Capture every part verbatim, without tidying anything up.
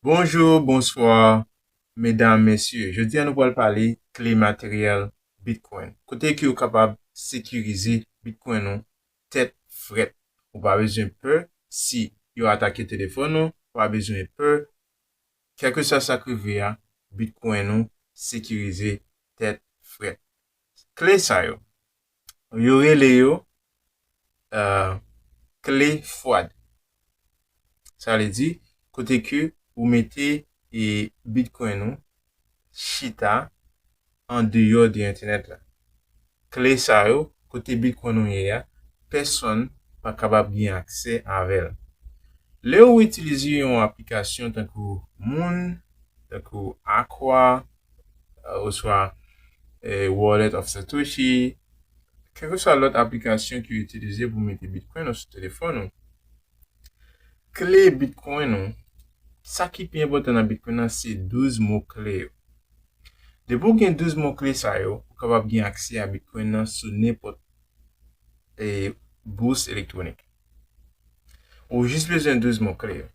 Bonjou, bonswa, medam, mesye. Jodi a nou pral pale kle materyèl Bitcoin. Kote ke ou kapab sekirize Bitcoin ou tèt frèt. Ou pa bezwen pè si yo atake telefòn ou, ou pa bezwen pè. Kèlkeswa sa k rive a, Bitcoin ou sekirize tèt frèt. Kle sa yo, yo rele yo uh, kle fwad. Sa vle di, kote ke ou mete e Bitcoin ou chita an deyò de entènèt la. Kle sa yo, kote Bitcoin ou ye a, pèsonn pa kapab gen aksè avè l. Lè ou itilize yon aplikasyon tankou Muun, tankou Aqua, oswa Wallet of Satoshi, kèlkeswa lòt aplikasyon ki w itilize pou mete Bitcoin ou sou telefòn ou. Kle Bitcoin ou, sa ki pi enpòtan nan Bitcoin nan se douz mo kle yo. Depi w gen douz mo kle sa yo, ou kapab gen aksè a Bitcoin nan sou nenpòt bous elektwonik. Ou jis bezwen douz mo kle yo.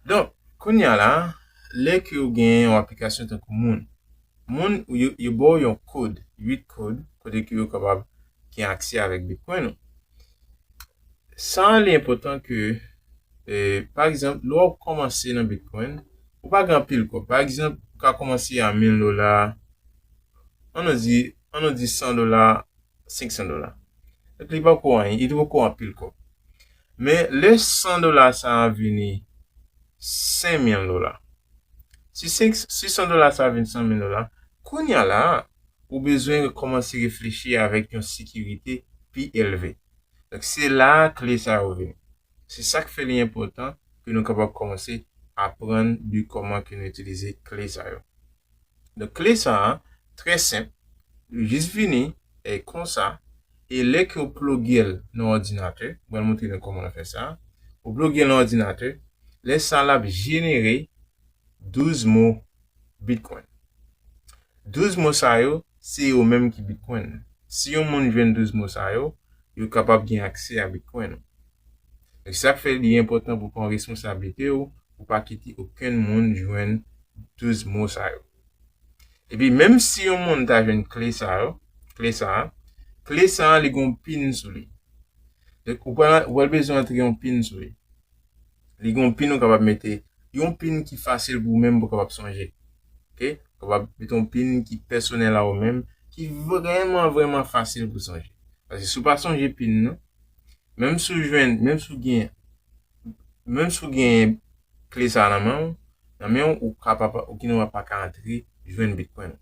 Donk, kounye a la, lè ke ou gen yon aplikasyon tankou Muun, Muun, yo, yo ba w yon kòd, uit kòd, kote ke yo kapab gen aksè avèk Bitcoin ou. Sa li enpòtan ke, eh, pa egzanp, lè w ap kòmanse nan Bitcoin, ou pa gen anpil kòb. Pa egzanp, ou ka kòmanse a mil dola, ann nou di, ann nou di san dola, senk san dola. Donk, li poko anyen, li poko anpil kòb. Men, lè san dola sa a vini senk mil dola, si senk, si san dola sa a vin san mil dola, kounye a la, ou bezwen kòmanse reflechi avèk yon sekirite pi elve. Donk, se la a kle sa yo vini. Se sa k fè li enpòtan ke nou kapab kòmanse aprann de kòman ke nou itilize kle sa yo. Donk, kle sa a, trè senp, li jis vini e konsa, e lè ke w ploge l nan òdinatè, mwen montre nou kòman nou fè sa, ou ploge l nan òdinatè, lè sa l ap jenere douz mo Bitcoin. Douz mo sa yo, se yo menm ki Bitcoin. Si yon moun jwenn douz mo sa yo, yo kapab gen aksè a Bitcoin ou. Donk, sa k fè li enpòtan pou pran responsablite ou, pou pa kite okenn moun jwenn douz mo sa yo. Epi, menm si yon moun ta jwenn kle sa yo, kle sa a, kle sa a, li gon pin sou li. Donk, ou pral, ou pral bezwen antre yon pin sou li. Li gon pin ou kapab mete, yon pin ki fasil pou ou menm pou w kapab sonje. Ok? Ou kapab mete yon pin ki pèsonèl a ou menm, ki vrèman, vrèman fasil pou sonje. Paske si w pa sonje pin nan, menm si w jwenn, menm si w gen, menm si w gen kle sa a nan men w, nan men w, ou ka pa, ou gendwa pa ka antre jwenn Bitcoin ou.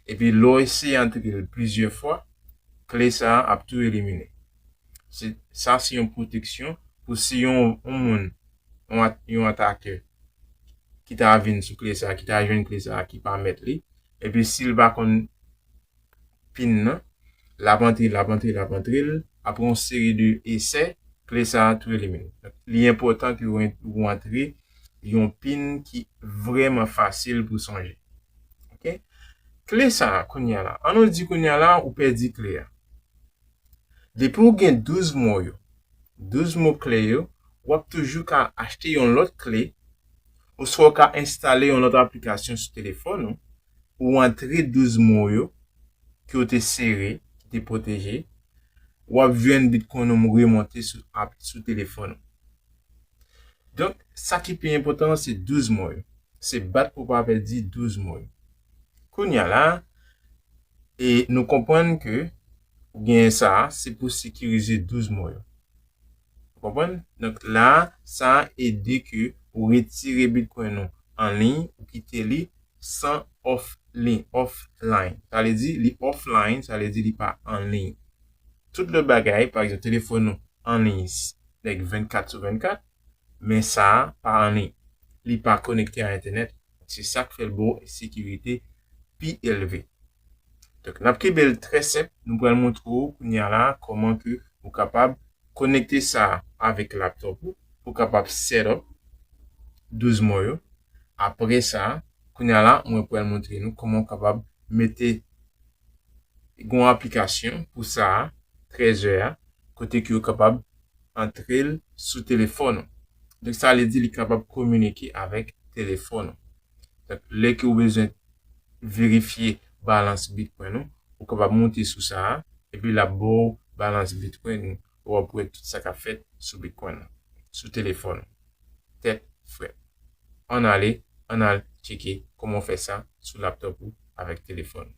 Epi lè w eseye antre l plizyè fwa, kle sa a ap tou elimine. Se, sa se yon pwoteksyon pou si yon, yon moun, yon at-, yon atakè ki ta vin sou kle sa a, ki ta jwenn kle sa a, ki pa mèt li, epi si l pa konn pin nan, l ap antre, l ap antre, l ap antre l, apre yon seri de esè, kle sa a tou elimine. Donk, li enpòtan ke w, w antre yon pin ki vrèman fasil pou sonje. Ok? Kle sa a, kounye a la, ann nou di kounye a la, ou pèdi kle a. Depi w gen douz mo yo, douz mo kle yo, w ap toujou ka achte yon lòt kle, oswa w ka enstale yon lòt aplikasyon sou telefòn ou, ou antre douz mo yo, ke w te sere, ki te pwoteje, w ap jwenn Bitcoin ou remonte sou, ap, sou telefòn ou. Donk, sa ki pi enpòtan an, se douz mo yo. Se bat pou w pa pèdi douz mo yo. Kounye a la, e nou konprann ke ou genyen sa a, se pou sekirize douz mo yo. Ou konprann? Donk, la, sa a ede ke ou retire Bitcoin ou an liy, ou kite li san off li-, offline. Sa vle di, li offline, sa vle di li pa an liy. Tout lòt bagay, pa egzanp, telefòn ou an liy, like vennkat sou vennkat, men sa a pa an liy. Li pa konekte a entènèt. Se sa k fè l ba w sekirite pi elve. Donk, n ap kenbe l trè senp. Nou pral montre w kounye a la kòman ke ou kapab konekte sa avèk laptop ou pou kapab set up douz mo yo. Apre sa, kounye a la, mwen pral montre nou kòman w kapab mete yon aplikasyon pou sa a, trezè a, kote ke w kapab antre l sou telefòn ou. Donk, sa vle di li kapab kominike avèk telefòn ou. Donk, lè ke ou bezwen verifye balans Bitcoin ou, ou kapab moute sou sa a, epi l ap ba w balans Bitcoin ou, w ap wè tout sa k ap fèt sou Bitcoin ou, sou telefòn ou. Tèt frèt. Ann ale, ann al tcheke kòman w fè sa sou laptop ou avèk telefòn ou.